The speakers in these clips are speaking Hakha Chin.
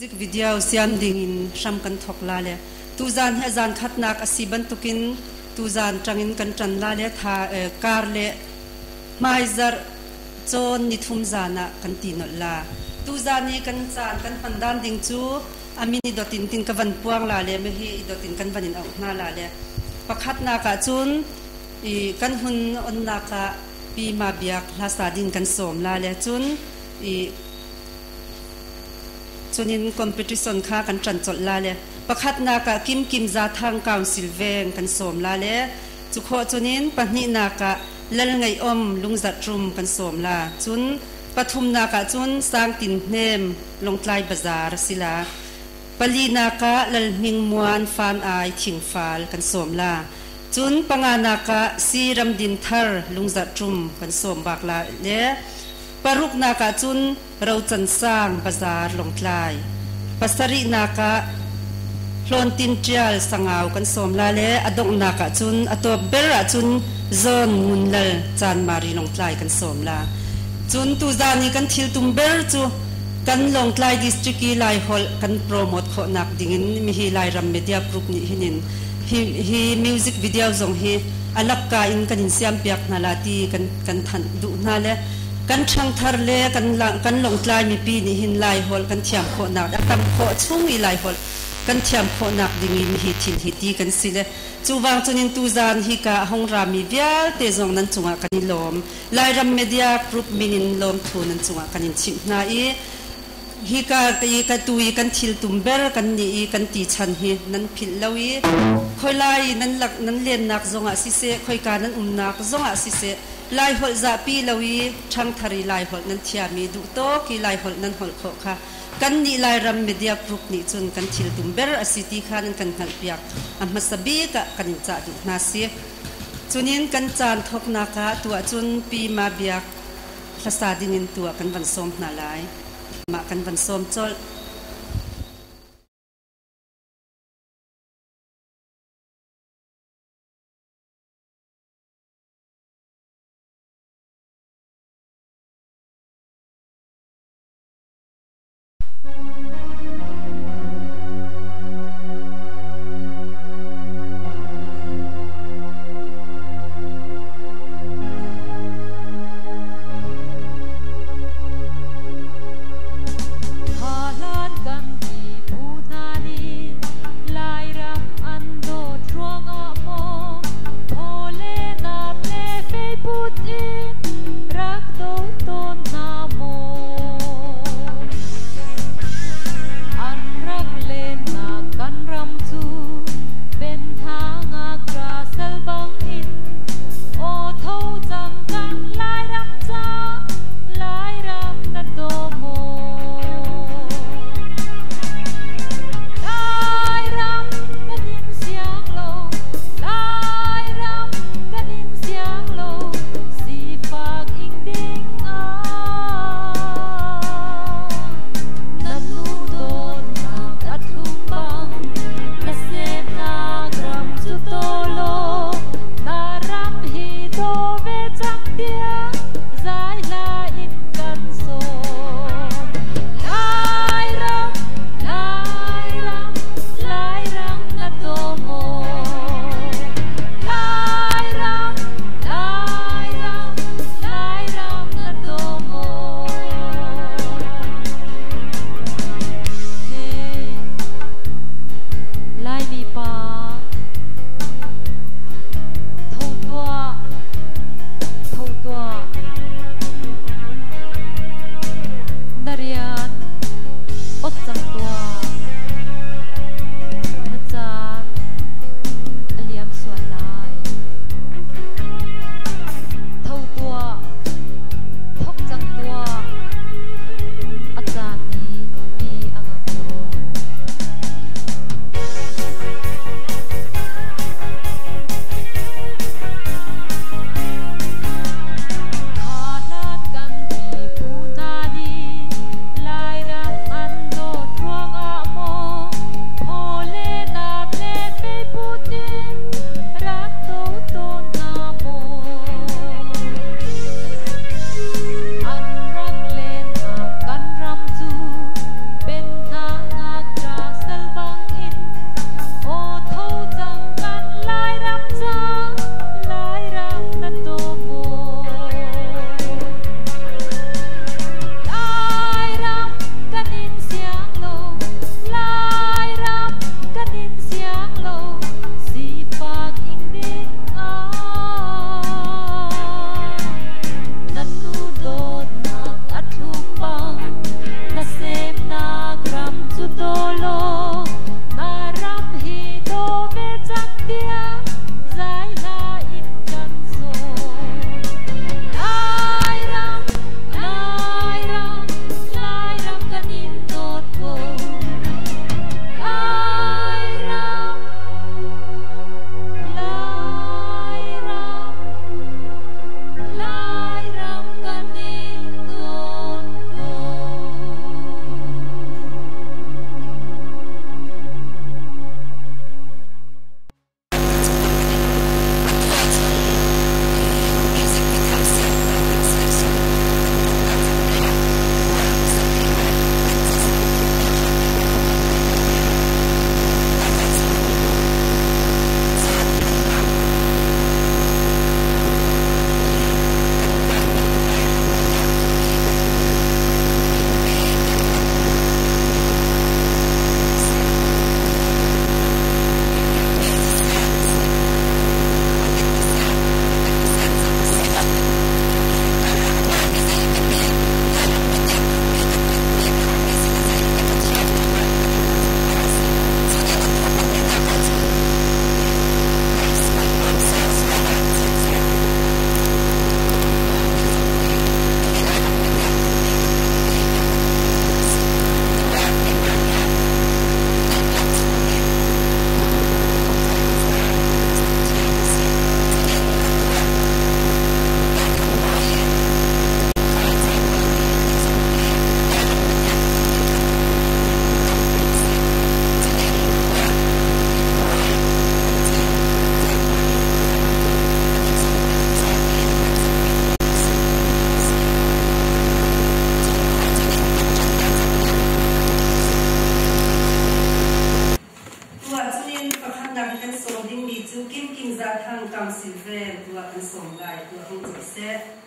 Music video siam ding in hram kan thok la le tuzan hi zan khatnak a si bantukin tuzan tangin kan ṭan la le tha kar le hmaizarh cawn nithum zan ah kan ti nolh la. Tuzan i kan caan kan hman dan ding cu a min i dot in tin ka van puang la le mihi i dot in kan van in auh hna la le pakhatnak ah cun i kan hun onnak ah pi ma biak hlasa ding kan sawm la le cun i cunin competition kha kan ṭan colh la le pakhatnak ah Kim Kim Zathang Council veng kan sawm la le cu khawh cunin pahnihnak ah Lal Ngaih Om Lungzarh Rum kan sawm la cun pathumnak ah cun Sangtin Hnem Lawngtlai Bazar a si la palinak ah Lal Hming Muan Fan Ai Thingfal kan sawm la cun panganak ah Si Ramdin Thar Lungzarh Rum kan sawm bak la le paruknak ah cun Rocan Sang Bazar Lawngtlai pasarihnak ah Hlawntin Ṭial Sangau kan sawm la le a donghnak ah cun a tawp ber ah cun Zawn Ngun Lal Canmari Lawngtlai kan sawm la. Cun tuzaan i kan thil tum ber cu kan Lawngtlai District i Laiholh kan promote khawhnak dingin mihi Lairam Media Group nih hinin hi, hi music video zong hi a lakka in kan in siampiak hna la ti kan kan thanh duh hna le kan ṭhangthar le kan kan Lawngtlai mipi nih hin Laiholh kan thiam khawhnak a tam khawh chung i Laiholh kan thiam khawhnak ding in hi thil hi ti kan si le cuwang cun in tuzaan hika a hong rami vialte zong nan cungah kan i lawm. Lairam Media Group min in lawmthu nan cungah kan in chimh hna i hika i ka tu i kan thil tum ber kan nih i kan ti chan hi nan philh lo i khoilai i nan lak nan lennak zongah siseh khoika nan umnak zongah siseh Laiholh zahpi lo i ṭhangthar i Laiholh nan thiam i duhtawk i Laiholh nan holh khawh kha kannih Lairam Media Group nih cun kan thil tum ber a si ti kha nan kan hngalhpiak a hmasa bik ah kan in cah duh hna si. Cunin kan caan thawknak ah tuah cun Pi Ma Biak hlasa ding in tuah kan van sawm hna lai. Mah kan van sawm colh. Lungzathang Council Veng tuah kan sawm lai tuah hung cawi seh.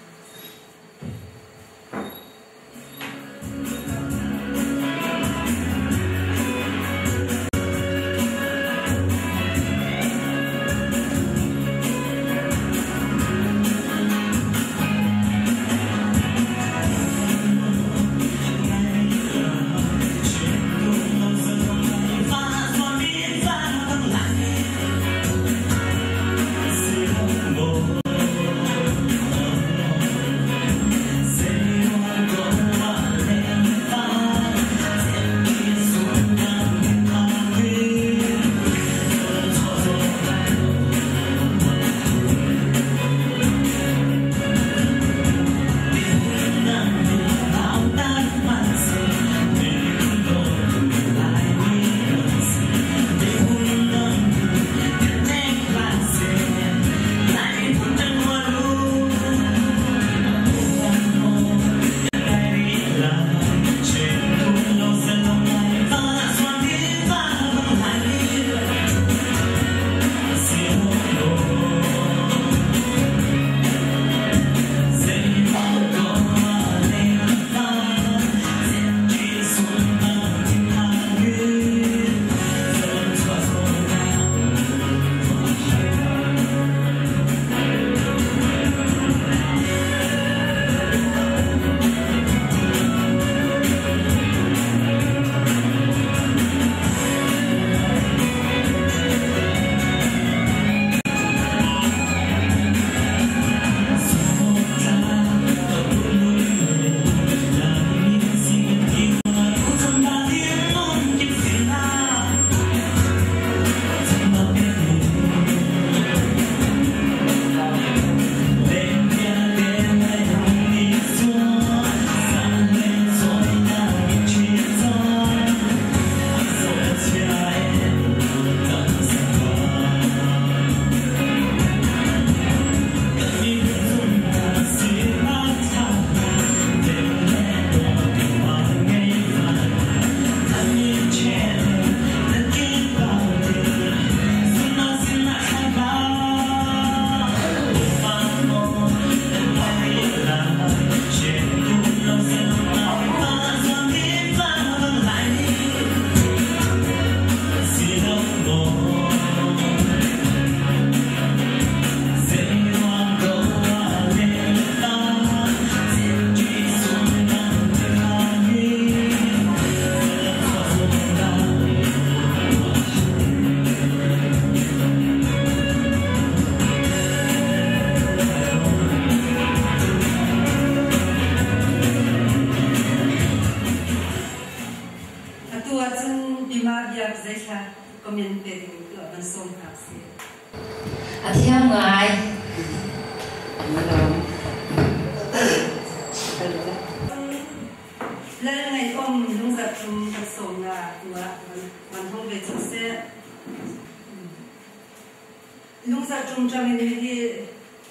Atu ahcun bima biak zeithla comment pe ding tuah van sawm hna usih. A thiam ngai. Lal Ngai Om lungzarh tum kan sawm na tuah van hong ve cang seh. Lungzarh tum ṭang in hi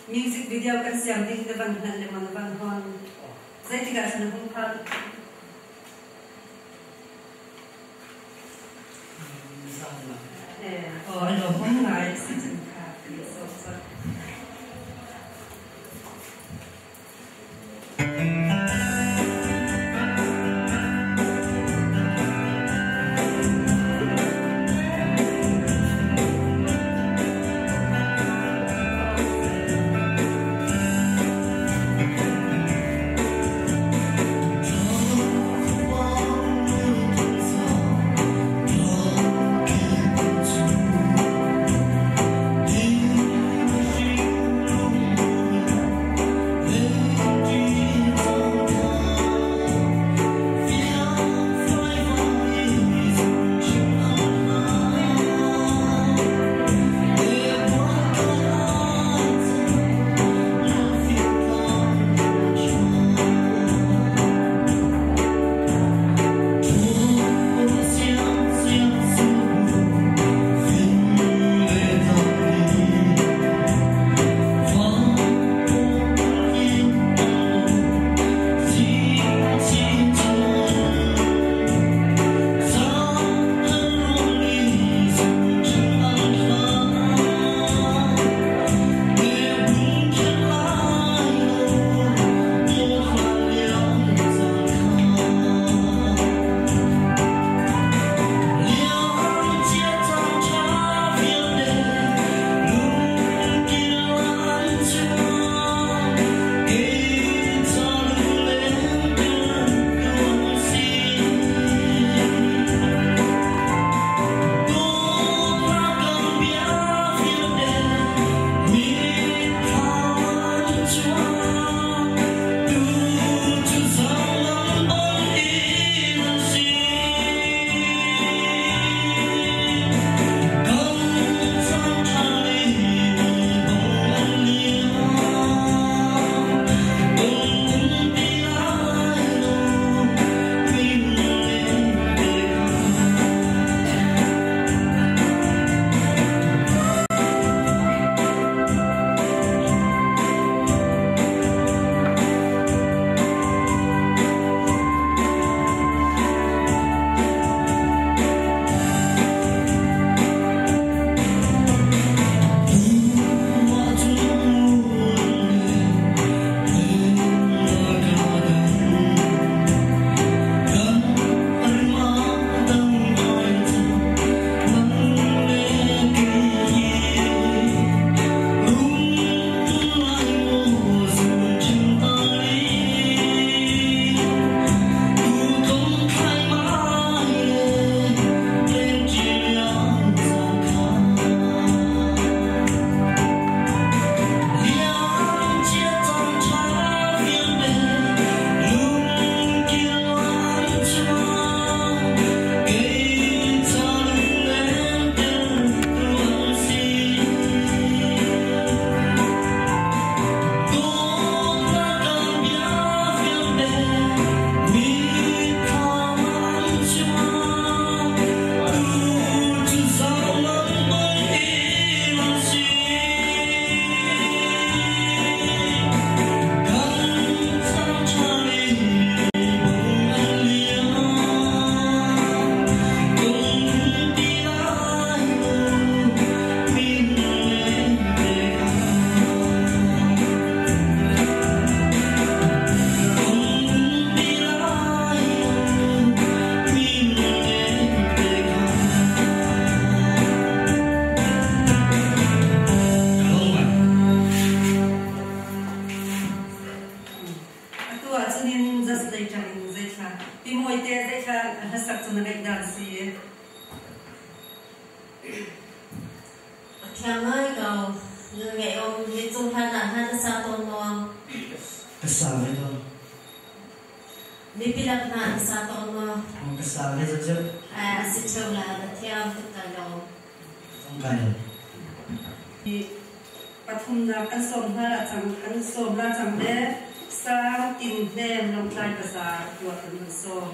music video kan siam ding na van hngalh le maw na van hon. Zeitik ah na hung phak? Aw, a lawmawm ngai si cun kha kan i sawm cang. na ngaih dan si? A thiam ngai ko. Ngai om ni cung hlan ah hlan na sa tawn maw? Ka sa ve tawn. Mipi lak hna na sa tawn maw? Ka sa ve cu. A si ṭheo la, na thiam tuk kai lo. Zong kai lo. Pathumnak kan sawm hna la cang kan sawm la cang le Sang Tin Hnem Lawngtlai Bazaar tuah kan hun sawm.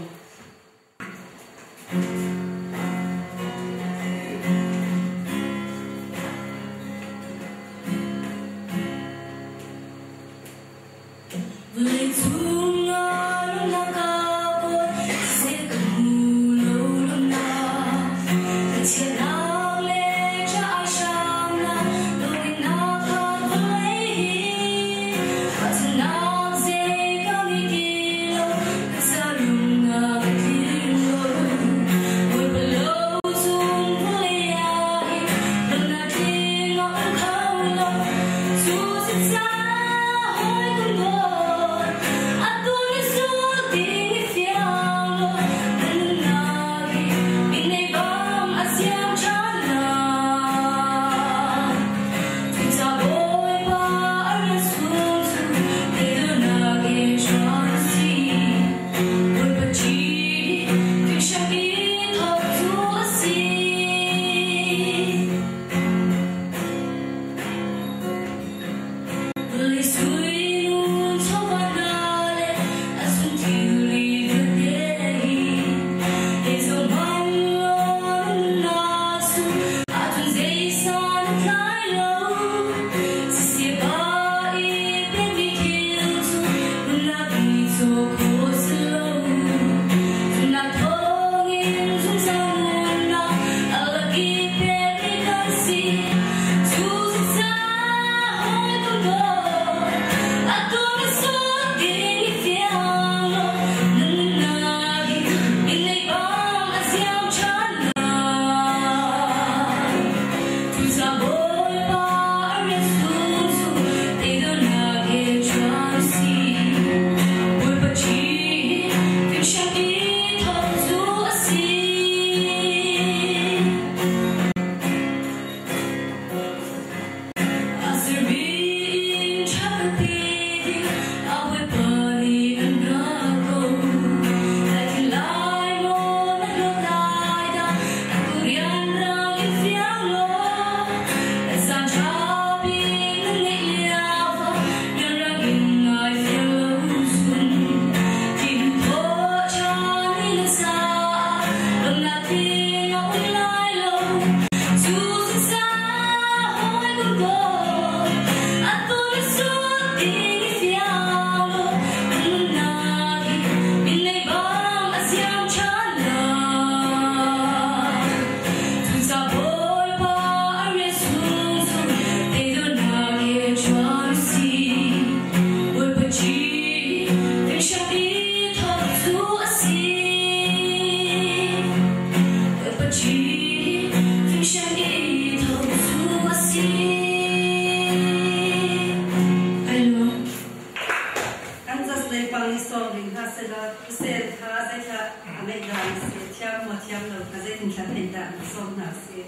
Kan zas lei pang i sawm ring hna sehla Hussein kha zeithlah a ngeih dah na si, thiam maw thiam lo kha zeitinthlah theih dah na sawm hna si?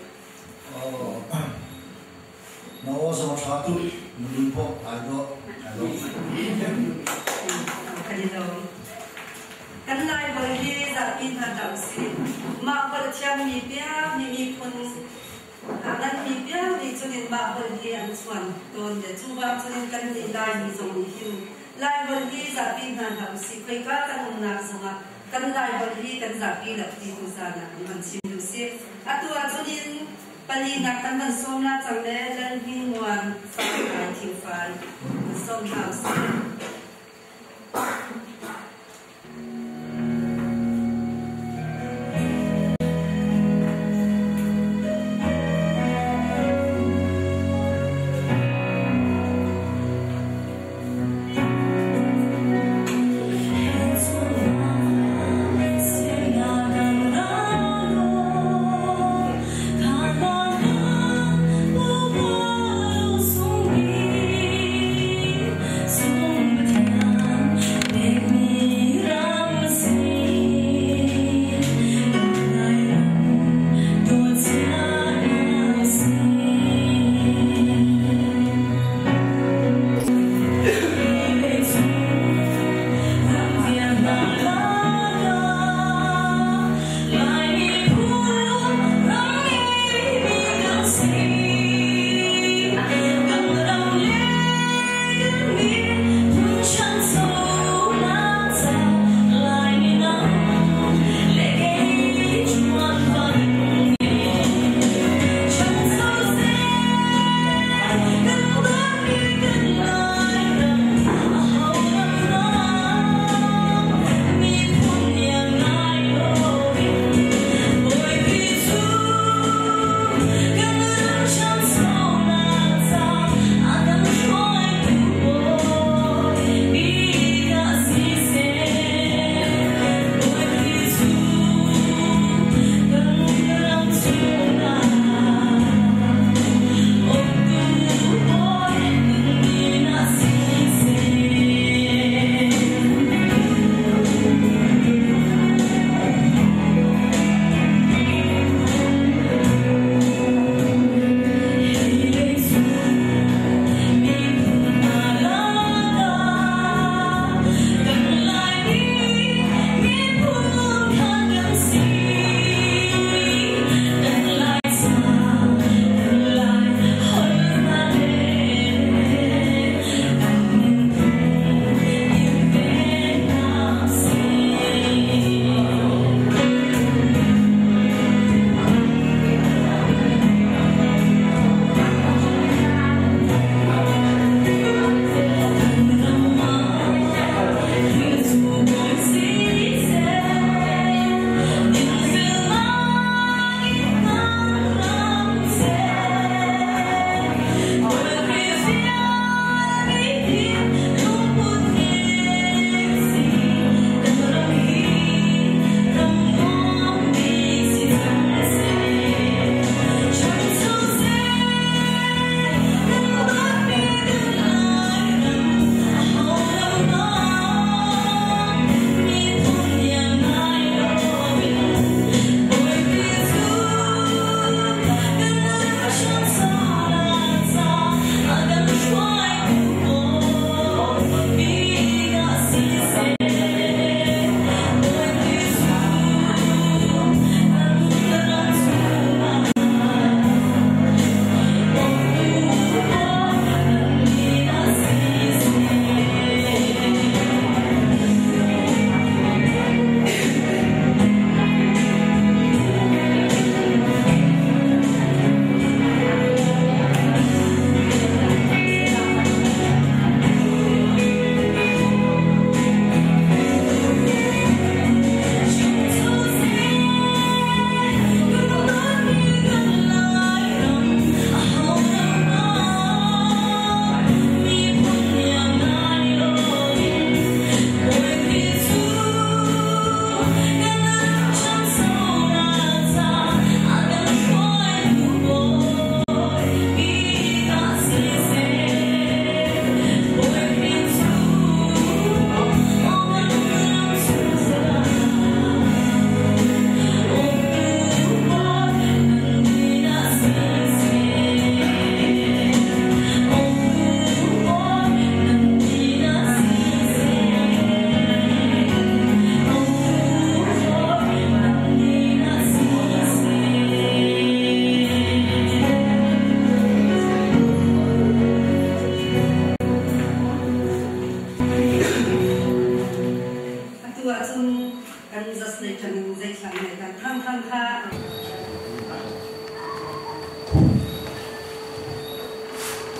Na aw zong a ṭha tuk, na nun pawh ai dawh, ai lawm. Kan i lawm. Kan Laiholh hi zapi hna dah usih. Mah holh thiammi piak nih miphun Nganmi vialte nih cun in mah holh hi an chuan tawn le cu bang cun in kannih Laimi zong nih hin Laiholh hi zapi hna hlah usih, khoika kan umnak zongah kan Laiholh hi kan zapi lo ti tu zan ah kan van chim duh si. Atu ah cun in palinak kan van sawm la cang le Lal Hming Muan Fai Thingfal kan sawm hna usih.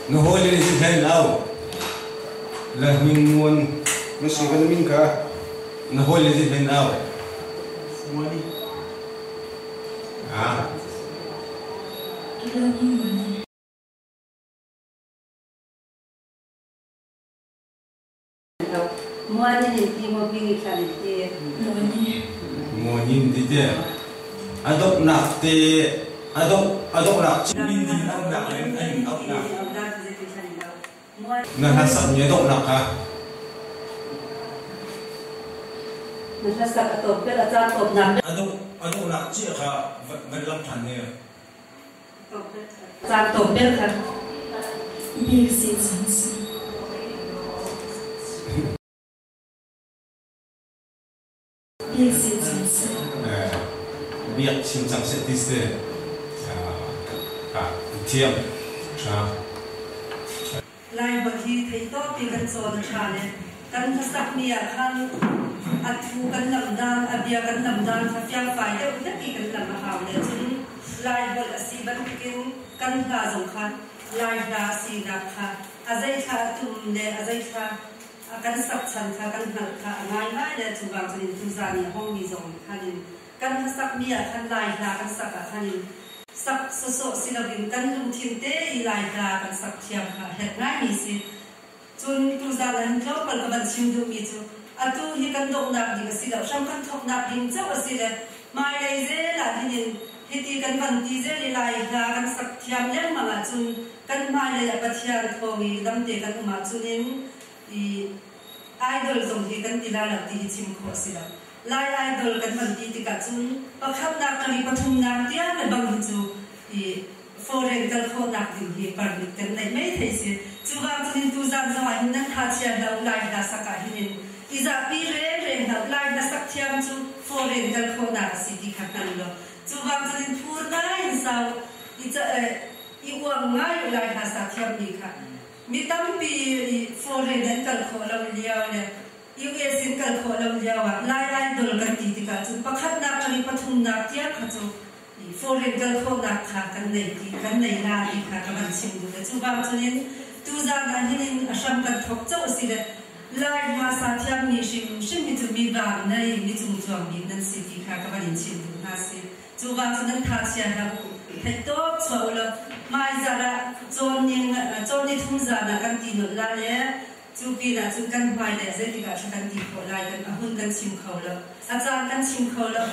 Na hawi le si hlei lo. La hming muan na si ka na min ka na hawi le si hlei lo. Muani. Ah. Muani nin ti mo bing i thlan in ti. Muani in ti te. Adok nak te adok adok nak min din adok nak len ain adok nak. Na hlasak mi adok nak ka. Na hlasak a top bel a caan top nak. Adok adok nak chi kha van lam than ne. Caan top bel kha. Biak si cang si. Biak si cang si. Biak chim cang seh ti si. Thiam. Tha. Lai holh hi thei tawp ti kan cawn a ṭha le kan hlasak mi ah khan a thu kan lam dan, a bia kan lam dan kha fiangfai deuh hlek i kan lam a hau le cun Lai holh a si bantukin kan hla zong kha Lai hla a sinak kha a zei thla a tum le a zei thla a kan sak chan kha kan hngalh kha a ngaingai le cu bang cun in tuzaan i a hongmi zong khan in kan hlasak mi ah khan Lai hla kan sak ah khan in sak sawsawh si loin kan lungthin te i Lai hla kan sak thiam kha a herh ngaimi si. Cun tuzaan ah hin tlawmpal ka van chim duhmi cu atu hi kan donghnak ding a si lo, hram kan thawknak ding ceu a si le hmailei zel ah hin in hiti kan van ti zel i Lai hla kan sak thiam lengmang ahcun kan hmailei ah Pathian thawng i damte kan um ahcun in i idol zong hi kan ti lai lo ti hi chim khawh a si lo. Lai idol kan van ti tikah cun pakhatnak kali pathumnak tiang le bang hi cu i foreign kal khawhnak ding hi permit kan neih mei thei si. Cu bang cun in tuzaan zong ah hin nan tha chia hlah u Lai hla sak ah hin in i zahpi rengreng hlah u Lai hla sak thiam cu foreign kal khawhnak a si ti kha hngal law cu bang cun in phur ngai in sau i i uang ngai u Lai hla sa thiam mi kha mi tampi i foreign an kal khawh lo lio le US in kal khawh lo lio ah Lai idol kan ti tikah cun pakhatnak ṭang i pathumnak tiang kha cu foreign kal khawhnak kha kan nei ti kan nei la ti kha ka van chim duh le cu bang cun in tuzaan ah hin in a hram kan thawk ceu a si le Lai hmasa thiam mi hrimhrim hi cu mi vang nei mi cungcuang bik nan si ti kha ka van in chim duh hna si. Cu bang cun nan tha chia hlah u, theih tawp chuah u law hmaizarh ah cawn ning cawn ni thum zan ah kan ti nolh la le cu pinah cun kan hmailei ah zeitik ah kan ti khawh lai kan a hun kan chim kho lo, a caan kan chim kho lo.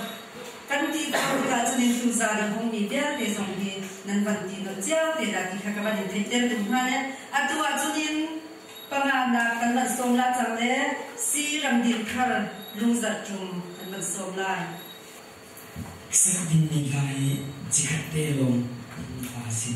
Kan ti khawh tikah cun in tuzaan a hungmi vialte zong hi nan van ti nolh cio te la ti kha ka van in theihter duh hnga le atu ah cun in panganak kan van sawm la cang le si ramdin thar lungzarh ṭum kan van sawm lai. Sak dingmi hla hi cikhat te lawng hla a si.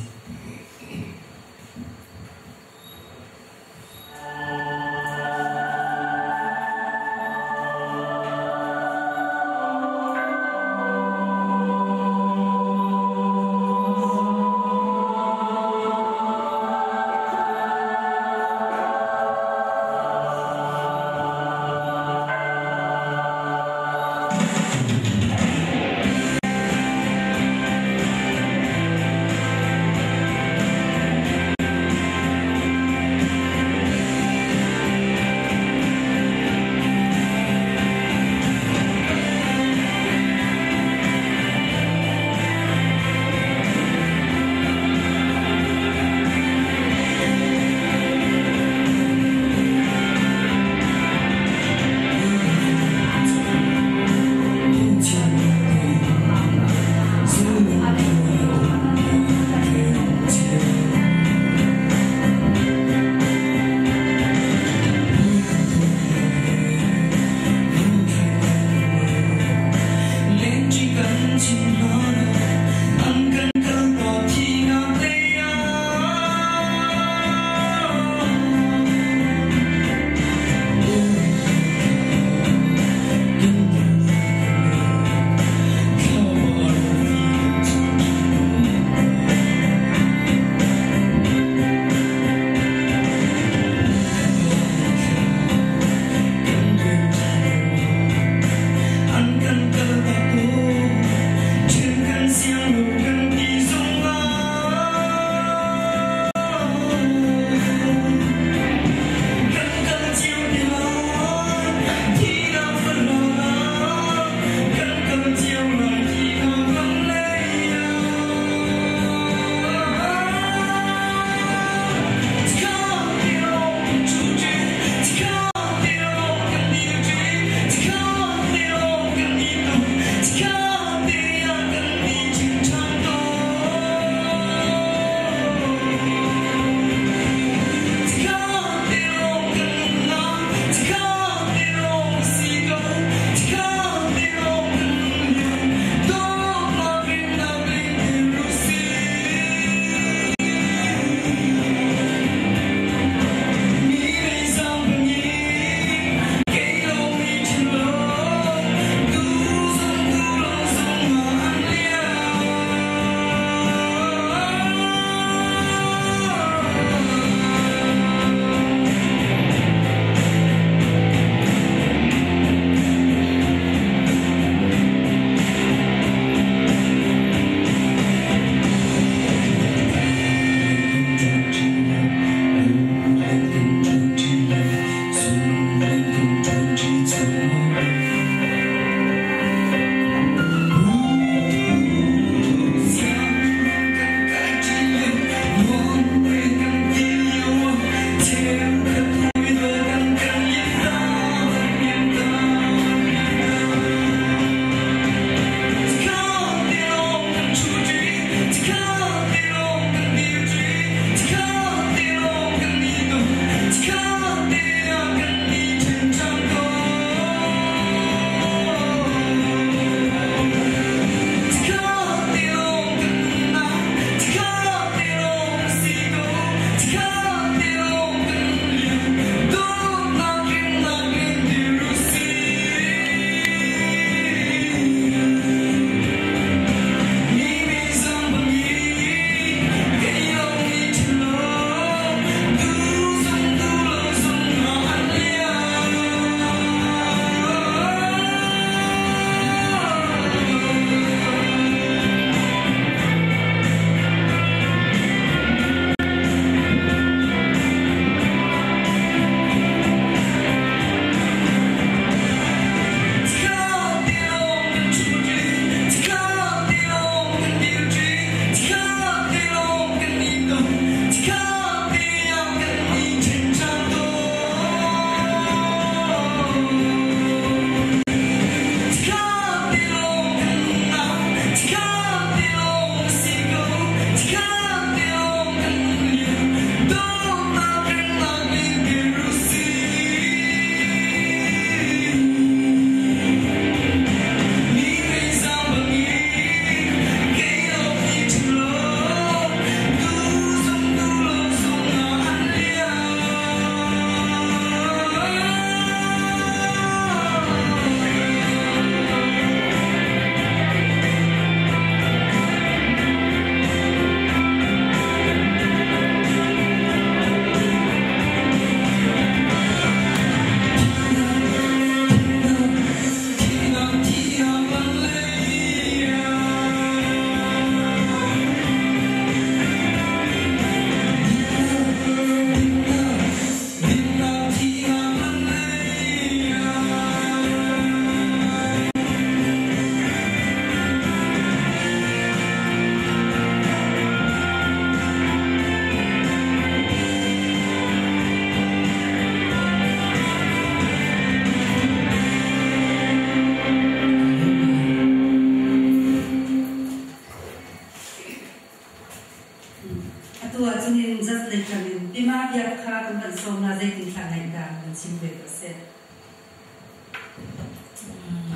kha kan van sawm na zeitin thla ngaih dah kan chim ve ko seh.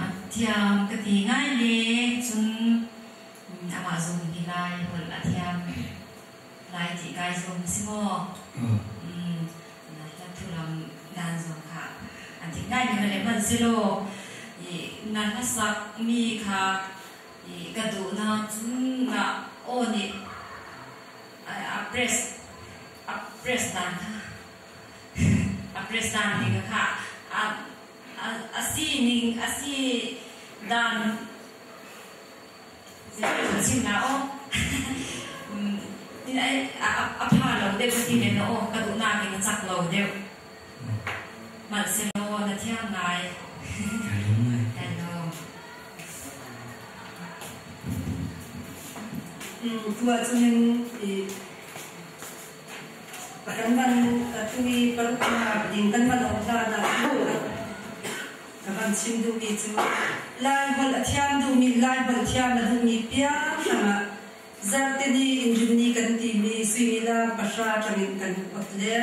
A thiam ka ti ngai le cun amah zong hi Lai holh a thiam lai ti kai zum si maw? Na hla thulam dan zong kha an thik ngai mi le hman selaw na hlasak mi kha ka duh na cun na aw nih a press a press dan kha a press dan ning kha a si ning a si dan chim na aw a pha lo deuh ka ti men na aw ka duh nak in a cak lo deuh hmanhsehlaw na thiam ngai. Kai lawm. Tu ahcun i kan van tu i paruknak ding kan van om hlan ah ka van chim duhmi cu Lai holh a thiam duhmi, Lai holh thiam a duhmi piang hrangah Zarhteni inrinni kan timi suimilam 10 ṭangin kan ot le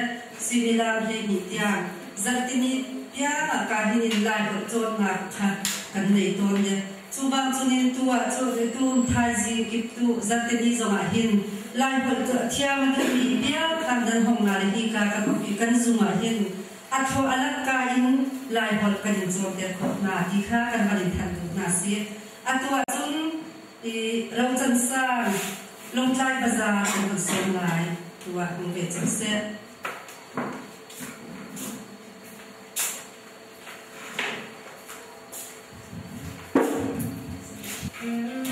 suimilam 12 tiang zarhtini piang ah kahin in Lai holh cawnnak kha kan nei tawn le cu bang cunin tu ah cu tu thaizing kip tu zarhteni zongah hin Lai holh cu a thiam a duhmi piang khan nan hong nga le hi ka kan opi kan zung ah hin a thaw a lakka in Lai holh kan in cawnter khawh hna ti kha kan van in thanh duh hna si. Atu ahcun i Rocan sang Lawngtlai Bazar kan van sawm lai tu ah hung ve cang seh. Lung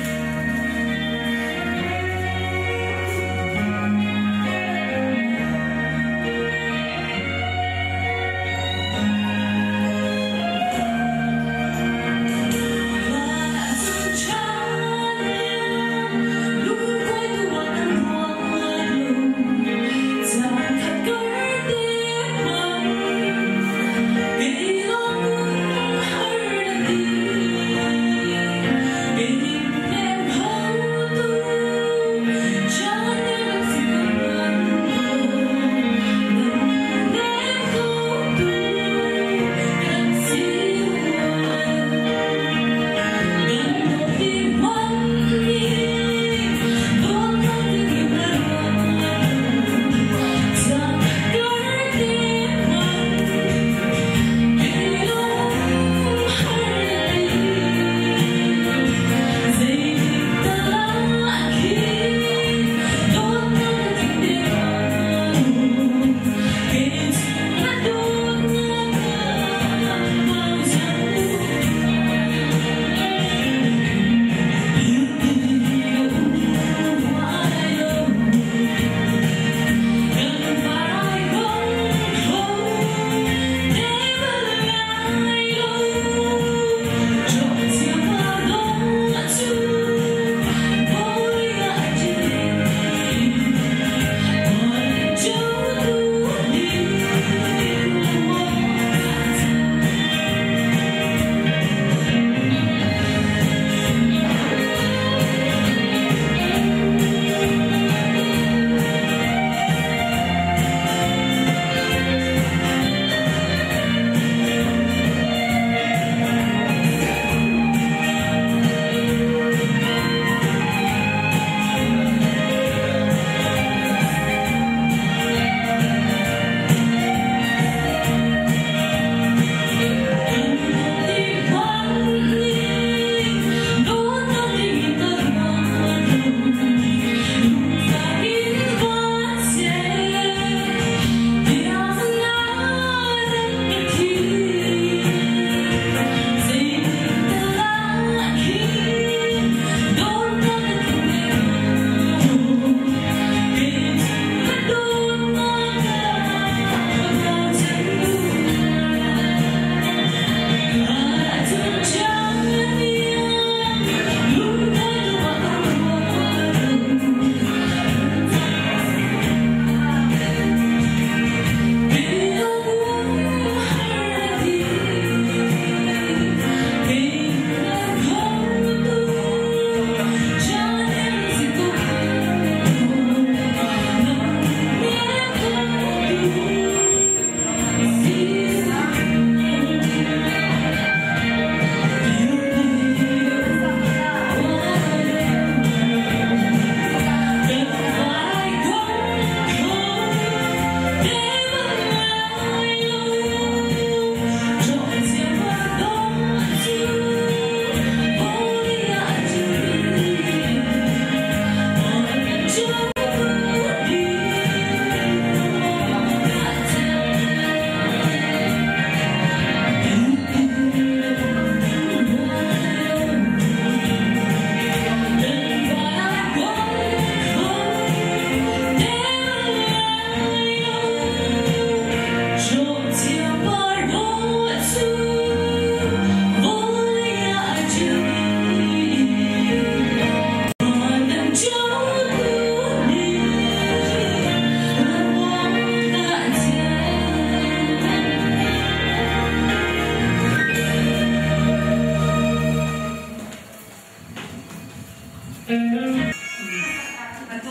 Atu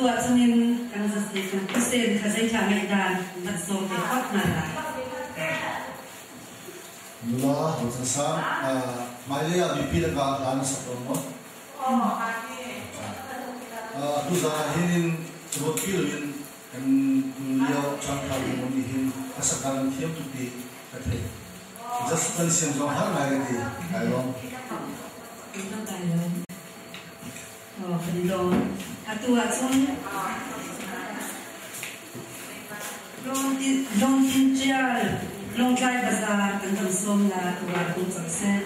ah cunin kan kan Hussein kha zei thla ngaih dan van sawm ve phot hna la. Nula Hauchan Sang, hmailei ah mipi lakah hla na sak tawn maw? Tuzaan ah hin ruatpi loin kan lio caan thar nih hin a sak dan thiam tuk ti ka theih. Just kan siam zong har ngai ka ti. Kai lawm. Kai lawm. Oh, kan lawm. Atu ah cun Long Tin Tial, Lawngtlai Bazar kan kan sawm la tu ah kung cang seh.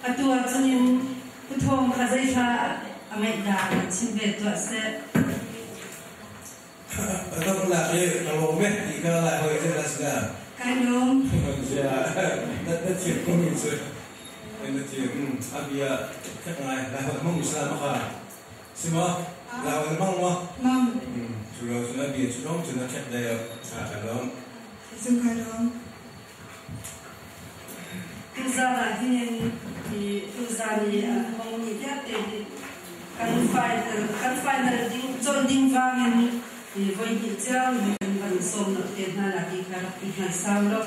Atu ah cunin Pu Thawng kha zei hla a ngaih dah nan chim ve tuah seh. Adonghnak i ka lawm eh ti kha lai hawi cu na si dah. Kai lawm. Na thiam ko mi cu. Na thiam a bia fek ngai lai hawi hmang mi sa ma kha. Si ma? Lai hawi hmang ma? Mang. Cu lo cun a bia cu lawm cu na khek dai a lawm. Cung kai lawm. Tuzaan ah hin hi tuzaan i a hmangmi vialte hi kan final kan final ding cawn ding vangin hi voi hnih cio in kan van sawm lo te hna la ti kha rak i hngal sau lo.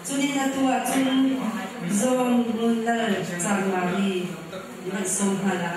Cunin atu ah cun Zawng Ngun Lal Cangmari an sawm hna la.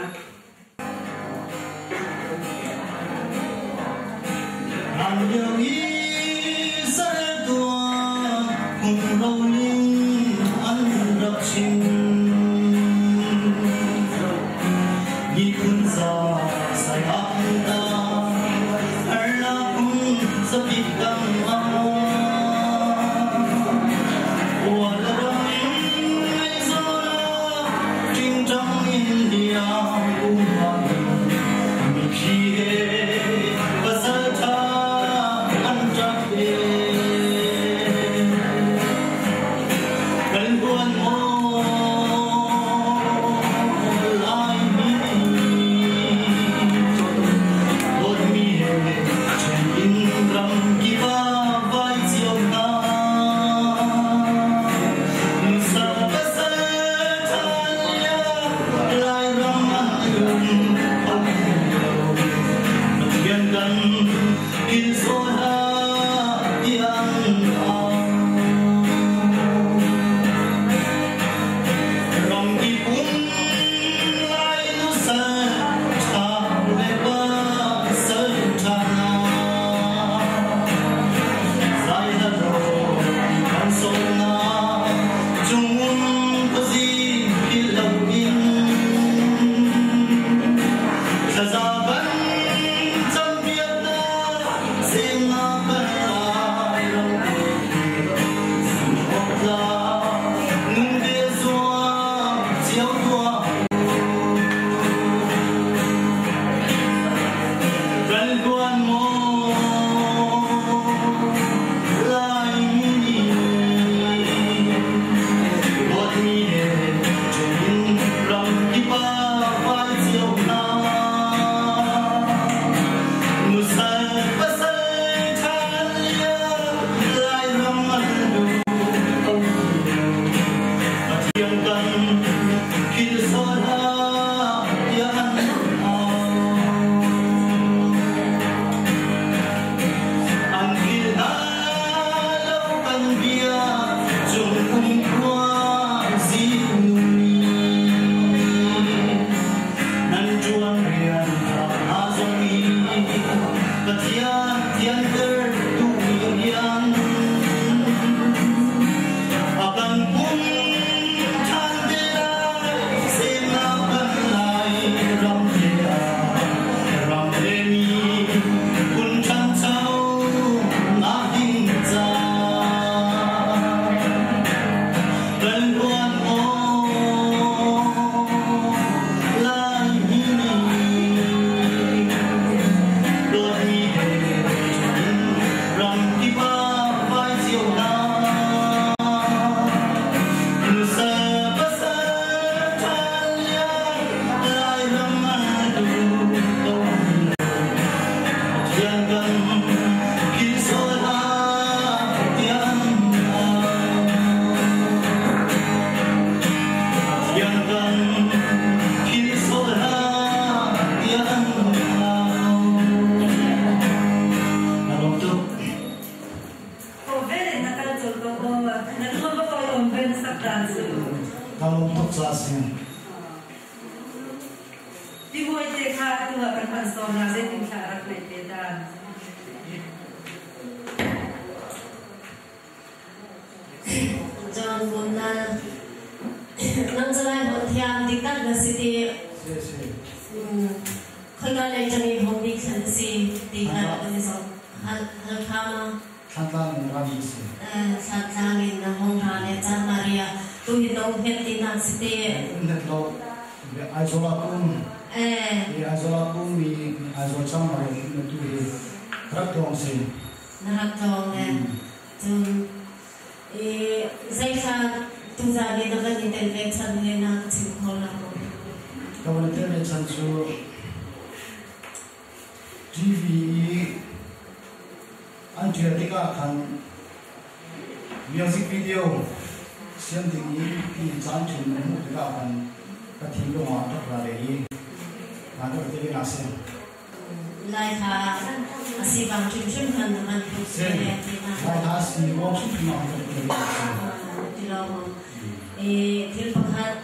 I thil pakhat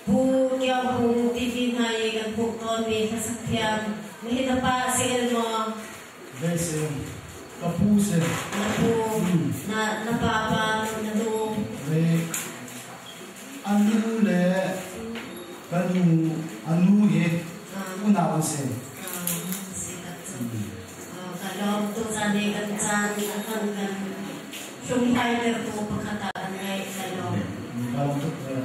Pu Kio Hung TV hna i kan hmuh tawnmi hlasak thiam nihin na pa si el maw? Ve si. Ka pu si. Na pu, na na pa pa na nu. Ve anu le ka nu anu hi unau an si. Si tak cu. Ka lawm tu caan i kan caan a kan kan hlunghlai tertu pakhat ah kan ngeih ka lawm. Ka lawm tuk ve.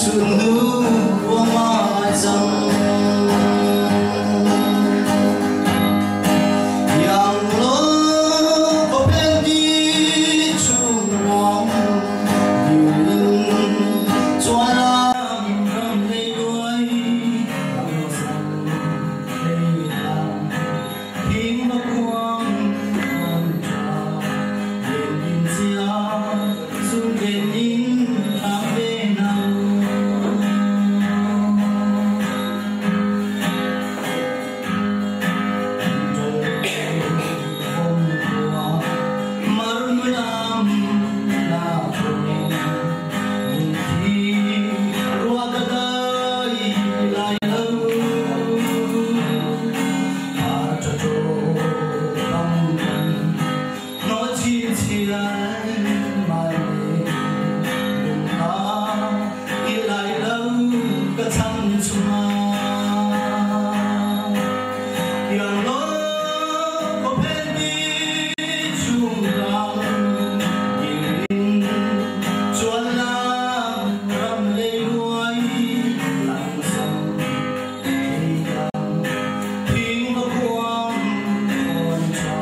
Sunu ruangmang cang Yang lo ko pen di chung rong Ding chuan lam ram lei đuôi Lam sang lei lam Thing ma kuang con tra Lên in sia Sun lên in tham ve nào Yang lo ko pen di chung ram ding chuan lam ram lei luai lam sang thei lam thing va kuang con cha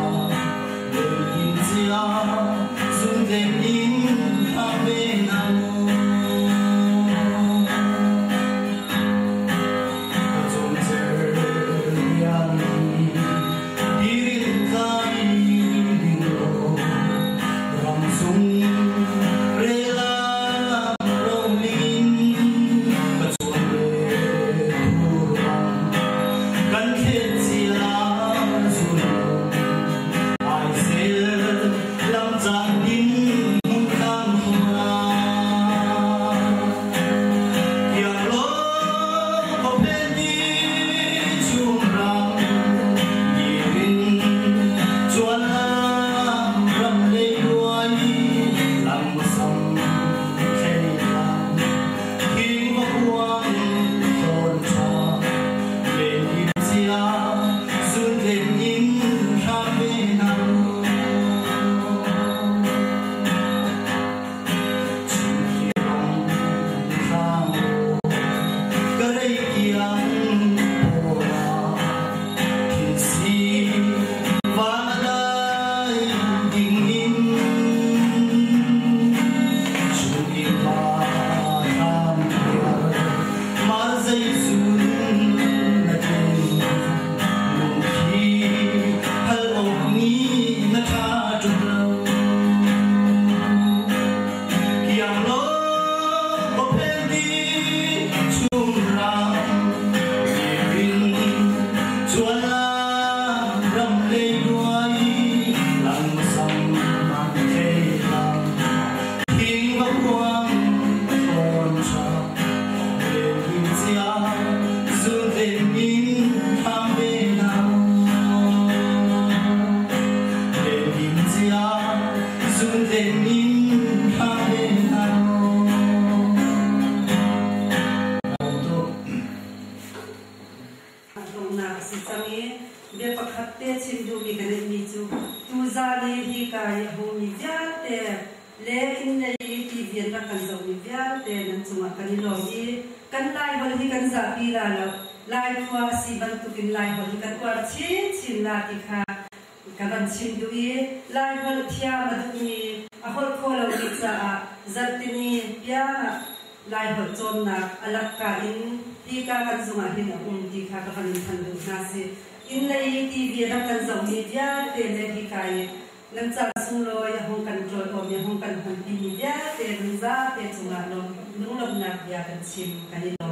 lei in chia sun lên in tham ve nào Chung cher yang dirin kai ding ro ram sung re la ro min ka chuan le thu ram kan khet chia sun ai sel lam chan din mun kan hoa Yang lo ko pen di chung ram ding chuan lam ram lei luai lam sam thei lam thing va kuang thon tha lên in chia sun lên in tha ve nào Chim ki rong thang Karei kiang pola Thin si vanadai ding in Chu ma tham Mar zai sun na chen Lung khi hal ok ni na tha tu lo Kiang lo ko pen di chung ram Ding chuan lam ram lei đuôi lam sam man thei lam thing va kuang con cha lên in chia sun lên in tham ve nào lên in chia sun lên in tham ve nào Dongnak si cang i bia pakhat te chim duhmi kan ngeihmi cu tuzaan i hika i a hungmi vialte le inn lei i TV an rak kan zohmi vialte nan cungah kan i lawm i kan Laiholh hi kan zahpi la lo. Laikhua a si bantukin Laiholh hi kan uar chinchin la ti kha ka van chim duh i Laiholh thiam a duhmi a holh kho lomi caah zarhtini piang ah Laiholh cawnnak a lakka in hika kan zung ah hin a um ti kha ka van in thanh duh hna si. Inn lei i TV a rak kan zohmi vialte le hika i nan caan sunglawi a hung kan ṭawl-awm i a hung kan hmanpimi vialte nan zate cungah lunglawmhnak bia kan chim kan i lawm.